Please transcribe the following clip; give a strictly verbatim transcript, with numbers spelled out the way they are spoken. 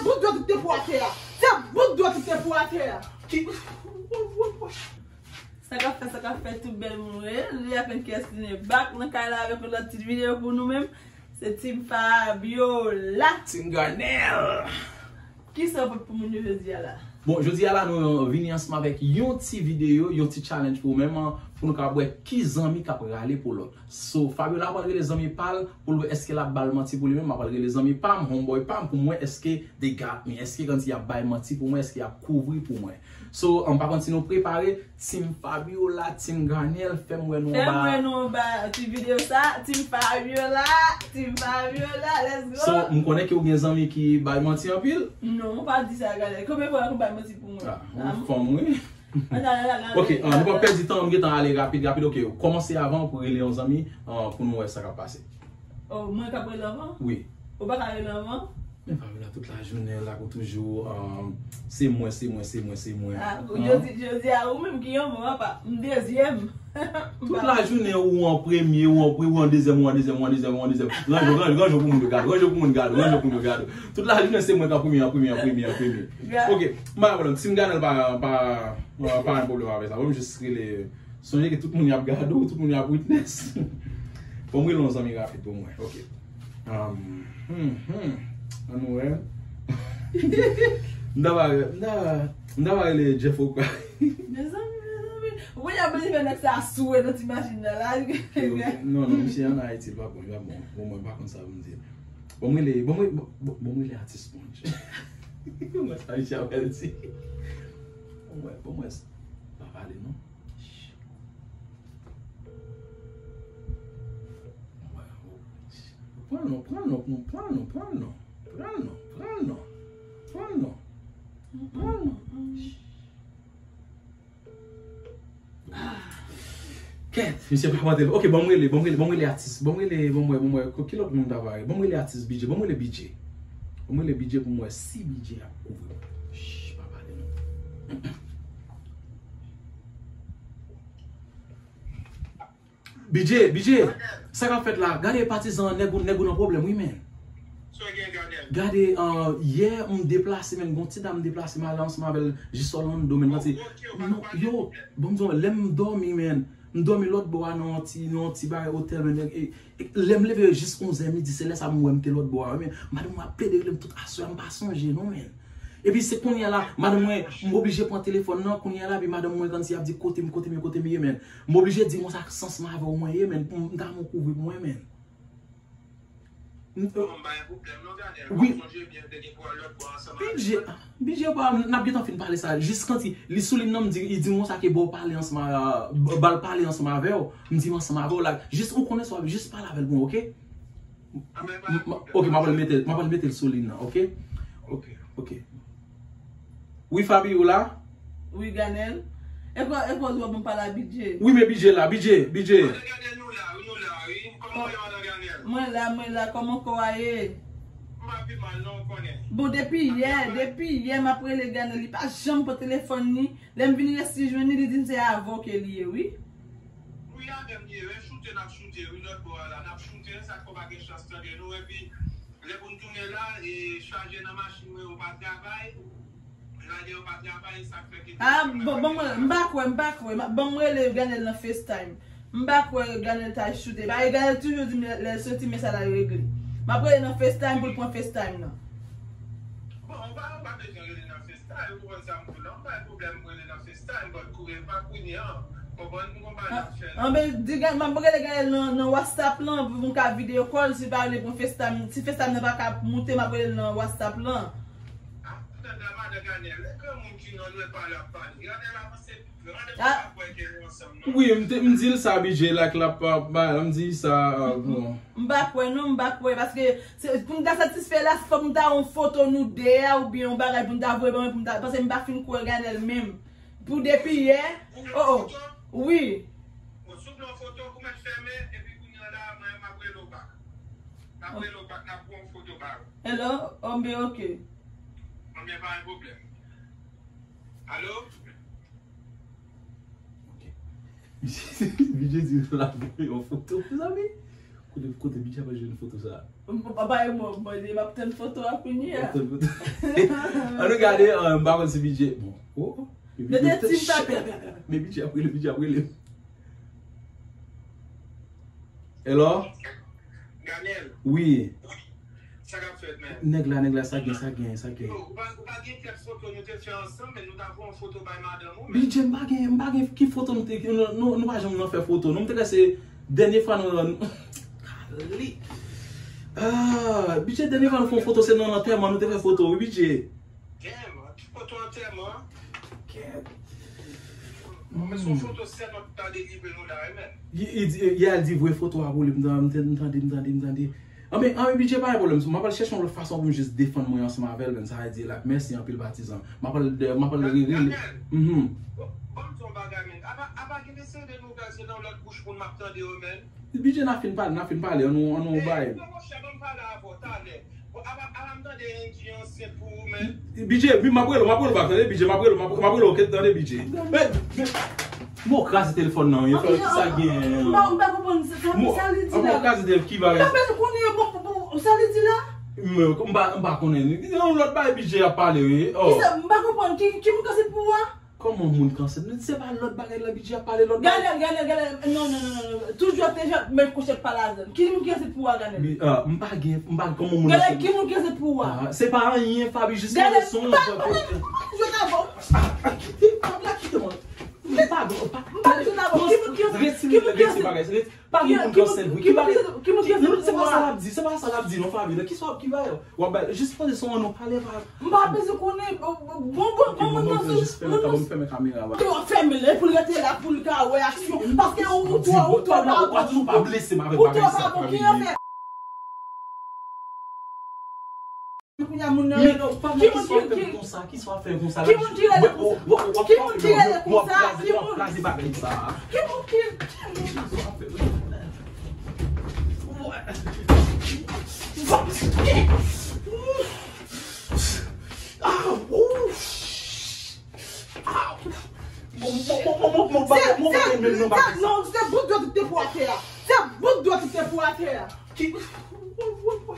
Bout dwèt ou te pou atè a. Se bout dwèt ou te pou atè a. Ki Sa k ap fèt, sa k ap fèt, tout bèl moun yo ye. Li apèn kèstine bak nan kay la avèk yon lòt ti videyo pou nou menm. Se Team Fabiola. Team Garnel. Kisa w pot pou moun yo jodi a la? Bon, jodi a la, nou vini ansanm avèk yon ti videyo, yon ti challenge pou ou menm, pou nou kapab wè ki zanmi k ap rale pou lòt. So, Fabiola pral rele zanmi pa l pou l wè èske l ap ba l manti pou li menm. M ap rele zanmi pa m, homeboy pa m, pou m wè èske they got me, èske kòmsi y ap bay manti pou mwen, èske y ap kouvri pou mwen. So, m pa konn si nou prepare, Team Fabiola, Team Garnel, fè m wè nou anba. Fè m wè nou anba ti videyo sa, Team Fabiola, Team Fabiola, let's go. So, m konnen ke ou gen zanmi ki bay manti anpil. Non, ou pa di sa, Garnel. Konbyen fwa ou bay manti pou mwen? Ah, ou fanm, wi. Ok, ah, nou pa pèdi tan, m gentan ale rapid, rapid. Ok, kòmanse avan pou rele yon zanmi, ah, pou nou wè sa k ap pase. Oh, mwen k ap rele anvan? Wi. Ou pa ka rele anvan? Men Fabiola, tout lajounen la ou toujou, ah, se mwen, se mwen, se mwen, se mwen. Ah, jodi, jodi a ou menm ki anvan, papa. M dezyèm. Tout lajounen ou an premye, ou an pre-, ou an dezyèm, ou an dezyèm, ou an dezyèm, ou an dezyèm. Ranje w, ranje w, ranje w pou moun yo gade, ranje w pou moun gade, ranje w pou moun yo gade. Tout lajounen se mwen k an premye, an premye, an premye, an premye, an premye. Ok, m pa gen pwoblèm. Team Garnel pa, pa, pa, pa gen pwoblèm avè sa. Ban m jis rele. Sonje ke tout moun y ap gade w, tout moun y ap witness. Bon, m rele yon zanmi rapid pou mwen. Ok. Um, hmm, hmm. Ann wè. M ta va, m ta, m ta va rele Jeff Okra. Mezanmi, mezanmi. Ou konn y ap bliye nèg sa sou nan ti machin nan la. Non, non, misye ann Ayiti, li pa bon, li pa bon. Bon, mwen pa konn sa pou m di. Bon, mwen le, bon, mwen, bon, bon, mwen le atis Sponge. Mwen sa misye ap di. Bon, mwen, bon, mwen, pa pale non. Pran non, pran non, pran non, pran non, pran non, pran non, pran non, pran non. Kèt, misye pa mande. Ok, ban m rele, ban m rele, ban m rele atis. Ban m rele, ban m wè, ban m wè. Ki lòt moun ta va rele? Ban m rele atis B J, ban m rele B J. Ban m rele B J pou m wè si B J ap kouvri. Shh, pa pale non. B J, B J, sa k ap fèt la? Gade patizan, nèg ou, nèg ou nan pwoblèm, wi, men. Sa w gen, Garnel? Gade, ah, yè, m deplase, men, gon ti dam deplase, m ale ansanm avè l jis Orlando, men, nan ti, non, yo, bon, m di w, lè m dòmi, men, m dòmi lòt bò a, nan yon ti, nan yon ti bagay otèl, men, e, e, lè m leve jis onzè midi, se lè sa m wè m te lòt bò a, men, madanm mwen ap plede rele m tout aswè a, m pa sonje, non, men. Epi se kounye a la, madanm mwen, m oblije pran telefòn nan, kounye a la, epi madanm mwen kòmsi ap di kote m, kote m ye, kote m ye, men. M oblije di konsa, sanse m avè w mwen ye, men, pou m ta mwen kouvri pou mwen, men. Wi. B J, B J pa, n ap gentan fin pale sa. Jis kòmsi, li sou liy nan, m di, li di m konsa ke ba w pale ansanm a, ba l pale ansanm avè w. M di m ansanm avè w la. Jis ou konnen sa w ap, jis pale avè l pou mwen, ok? M, m, ok, m ap al mete, m ap al mete l sou liy nan, ok? Ok, ok. Wi, Fabi, ou la? Wi, Garnel. E kwa, e kwa w di w ap ban m pale a B J? Wi, men B J la, B J, B J. Madan Garnel, nou la, wi, nou la, wi. Kòman w ye, Madan Garnel? Mwen la, mwen la. Kòman kò a ye? M pa pi mal, non, ou konnen. Bon, depi yè, depi yè, m ap rele Garnel, li pa janm pran telefòn ni. Lè m vin resi jwenn li, li di m se avè w ke li ye, wi. Wi, avè m li ye, wi. Choute n ap choute, wi, lòt bò a la, n ap choute, sa k fè w pa gen chans tande nou, epi lè pou n tounen la, e chaje nan machin mwen, yo pa travay. Radyo yo pa travay, sa k fè ke... Ah, bon, bon, mwen, m pa kwè, m pa kwè. Ban m rele Garnel nan FaceTime. M pa kwè Garnel ta choute. Paske Garnel toujou di m lè, lè l soti, men sa l al regle. M ap rele nan FaceTime pou l pran FaceTime nan. Bon, ou pa, ou pa bezwen rele nan FaceTime, ou konprann sa m di w la. M pa gen pwoblèm rele nan FaceTime, but kounye, pa kounye a. Konprann, m gon bagay m ap fè la. Anben, di Garnel, m ap rele Garnel nan, nan WhatsApp lan, pou m ka video call, si l pa vle pran FaceTime, si FaceTime nan pa ka moute, m ap rele l nan WhatsApp lan. Ah, tande madan Garnel, e granmoun ki nan lwen pale ap pale. Garnel avanse. Ah. Wi, m te, m di l sa, B J, like, l ap, ap, ba, m di sa, ah, bon. M pa kwè non, m pa kwè, paske se, pou m ta satisfè la, fòk m ta wè yon foto nou de a, oubyen yon bagay pou m ta voye ban mwen, pou m ta, paske m pa fin kwè Garnel menm. Pou depi yè, oh, oh, wi. Bon, si w gen yon foto, ou mèt fèmen, epi kounye a la, mwen, m ap rele w bak. M ap rele w bak, n ap pran yon foto ba ou. Hello? Anben, ok. Anben, pa gen pwoblèm. Alo? Ok. Misye di l ap voye yon foto, mezanmi. Kote, kote Bidjè ap jwenn foto sa? M pa bay mwen, mwen, m ap tann foto a kounye a. Ap tann foto. Ann nou gade, euh, m pa konn si Bidjè. Bon. Oh, oh. Men Bidjè, Team Tata. Men Bidjè ap rele, Bidjè ap rele. Hello? Daniel. Wi. Sa k ap fèt, men? Nèg la, nèg la, sa gen, sa gen, sa gen. Yo, ou pa, ou pa gen kèk foto nou te fè ansanm, men nou ta pran yon foto bay madanm ou, men. Bidjè, m pa gen, m pa gen ki foto nou te, nou, nou, nou pa janm nan fè foto, non. M te kwè se dènye fwa nou, nou, Kali. Ah, Bidjè, dènye fwa nou fè yon foto, se nan antèman nou te fè foto, wi, Bidjè. Damn, foto antèman. Kèt. Mwen se yon foto sèlman ki ta delivre nou la, wi, men. Li, li di, yè, li di voye foto a pou li, m tande, m tande, m tande, m tande. Anben, anben, Bidjè, pa gen pwoblèm. M ap al chèche yon lòt fason pou m jis defann mwen ansanm avè l, men sa vle di l ak mèsi anpil patizan. M ap al, m ap al rele. Daniel, mhm. Bon, ban m di yon bagay, men. Apa, apa gen de seri de nouvèl, se nan lòt bouch moun m ap tande yo, men. Bidjè, n a fin pale, n a fin pale, an nou, an nou bay. Monchè, ban m pale avè w talè. Bon, apa, apa m tande Angie ansent pou ou, men. Bidjè, m ap rele w, m ap rele w bak, tande, Bidjè, m ap rele w, m ap, m ap rele w, oke, tande, Bidjè. Men, men, mwen kraze telefòn nan, wi, frè, ki sa gen? M pa, m pa konprann sa, sa, sa li di la. Mwen kraze telefòn, ki bagay? M pa bezwen konnen, bon, bon, bon, sa li di la? M, m pa, m pa konnen. Yon lòt bagay Bidjè ap pale, wi. Oh. Ki sa, m pa konprann, ki, ki moun k ansent pou ou a? Kòman moun k ansent? Se pa lòt bagay la, Bidjè ap pale lòt bagay. Gade, gade, gade. Non, non, non, non, non. Toujou te jan, men kouche pale a zòn. Ki moun ki ansent pou ou a, gade? Mi, ah, m pa gen, m pa gen kòman moun ansent. Gade, ki moun ki ansent pou ou a? Ah, se pa anyen, Faby, jis mande son. Gade, m pa, m pa, m pa jwe avè w. Ah, ah, kite, Faby, la, kite mwen. M pa, m pa, m pa jwe avè w. Ki moun ki ansent? Ki moun ki ansent? Pa gen moun k ansent vre. Ki bagay? Ki moun ki ansent pou ou a? Se pa sa l ap di, se pa sa l ap di, non, Faby. Ki sa w ap, ki bagay? W ap bay, jis pale son an, non, pale pa. M pa bezwen konnen, bon, bon, bon, bon, bon, bon, jis fèmen, bon, bon, fèmen kamera a. Yo, fèmen l, pou l rete la, pou l ka wè aksyon. Paske ou, ou twò, ou twò pa bon. Ou pa blese m avèk bagay sa, Faby. Kounye a moun nan rele w. Ki moun ki, ki, ki sa w ap fè konsa? Ki moun ki rele konsa? Ki moun ki rele konsa? Ki moun? Ki moun ki? Ah, ouf! Ah! Bon, bon, bon, bon, bon, bon, bon, bon, bon, bon, bon, bon, bon. Se, se, se, non, se bout dwèt ou te pou atè a. Se bout dwèt ou te pou atè a. Ki, bon, bon, bon.